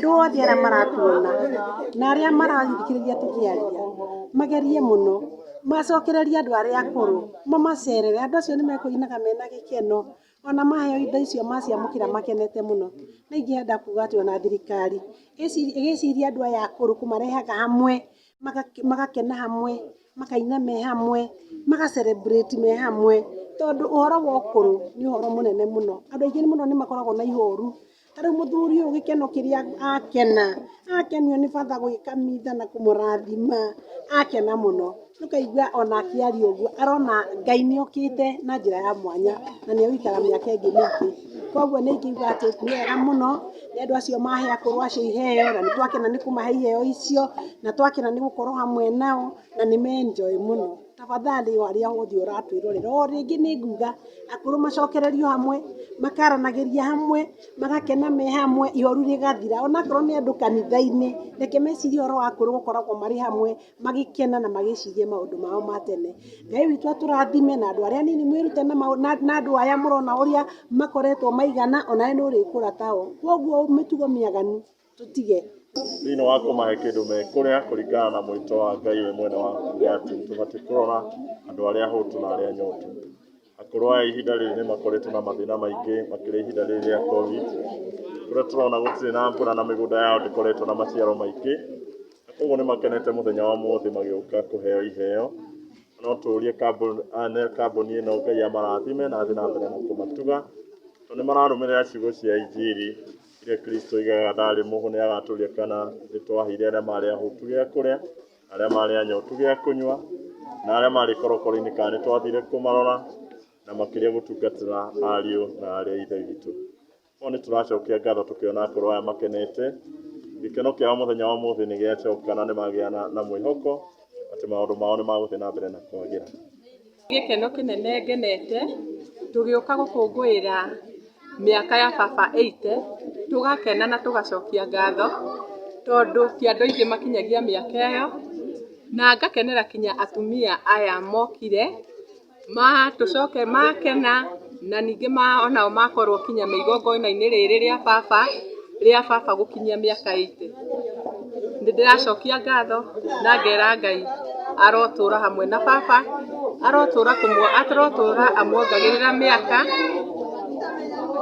Andũ othe arĩa maratuona na arĩa marathikĩrĩria tũkĩaria, magerie mũno macokererie andũ arĩa akũrũ, mamacerere. Andũ acio nĩ mekũinaga mena gĩkeno, ona maheo indo icio maciamũkĩra makenete mũno. Na ingĩenda kuga atĩ ona thirikari ĩgĩcirie andũ aya akũrũ kũmarehaga hamwe, magakena hamwe, makaina me hamwe, maga celebrate me hamwe, tondũ ũhoro wa ũkũrũ nĩ ũhoro mũnene mũno. Andũ aingĩ mũno nĩ makoragwo na ihoru. Ta rĩu mũthuri ũyũ gĩkeno kĩrĩa akena, akenio nĩ batha gwĩka mitha na kũmũrathima, akena mũno. Ũkaigua ona akĩaria ũguo arona Ngai nĩ okĩte na njĩra ya mwanya na nĩ egũikara mĩaka ĩngĩ mĩingĩ. Koguo nĩ ingiuga atĩ nĩ wega mũno nĩ andũ acio mahe akũrũ acio iheo na nĩ twakena nĩ kũmahe iheo icio na twakena nĩ gũkorwo hamwe nao na nĩ me enjoy mũno. Tafadhali o arĩa othe ũratwĩrorera o rĩngĩ nĩ nguga akũrũ macokererio hamwe, makaranagĩria hamwe, magakena me hamwe, ihoru rĩgathira. Onakorwo nĩ andũ kanitha-inĩ, reke mecirie ũhoro wa akũrũ gũkoragwo marĩ hamwe, magĩkena na magĩciria maũndũ mao ma tene. Ngai witũ atũrathime na andũ arĩa anini mwĩrute na andũ aya mũrona ũrĩa makoretwo maigana, onawe nĩ ũrĩkũra tao. Koguo mĩtugo mĩaganu tũtige. Thĩinĩ wa kũmahe kĩndũ mekũrĩa kũringana na mwĩto wa Ngai we mwene wa kuuga atĩ tũbatiĩ kũrora andũ arĩa ahũtu na arĩa anyotu. Akũrũ aya ihinda rĩrĩ nĩ makoretwo na mathĩna maingĩ makĩria ihinda rĩrĩ rĩa Covid, kũrĩa tũrona gũtirĩ na mbura na mĩgũnda yao ndĩkoretwo na maciaro maingĩ, na koguo nĩ makenete mũthenya wa ũmũthĩ magĩũka kũheo iheo. No tũrie kambuni ĩno Ngai amarathime na athiĩ na mbere na kũmatuga, tondũ nĩ mararũmĩrĩra ciugo cia injiri iria Kristo oigaga ndarĩ mũhũ nĩ agatũria kana nĩ twaheire arĩa marĩ ahũtu gĩa kũrĩa, arĩa marĩ anyotu gĩa kũnyua, na arĩa marĩ korokoro-inĩ kana nĩ twathire kũmarora, na makĩria gũtungatĩra ariũ na aarĩ a Ithe witũ. No nĩ tũracokia ngatho tũkĩona akũrũ aya makenete, gĩkeno kĩao mũthenya wa ũmũthĩ nĩ gĩacoka na nĩ magĩa na mwĩhoko atĩ maũndũ mao nĩ magũthiĩ na mbere na kwagĩra. Gĩkeno kĩnene ngenete, tũgĩũka gũkũngũĩra mĩaka ya baba 80, tũgakena na tũgacokia ngatho, tondũ ti andũ aingĩ makinyagia mĩaka ĩyo, na ngakenera kinya atumia aya mokire, matũcoke makena na ningĩ onao makorwo kinya me igongona-inĩ rĩrĩ rĩa baba, rĩa baba gũkinyia mĩaka 80. Nĩ ndĩracokia ngatho na ngera Ngai arotũra hamwe na baba, arotũra amuongagĩrĩra mĩaka.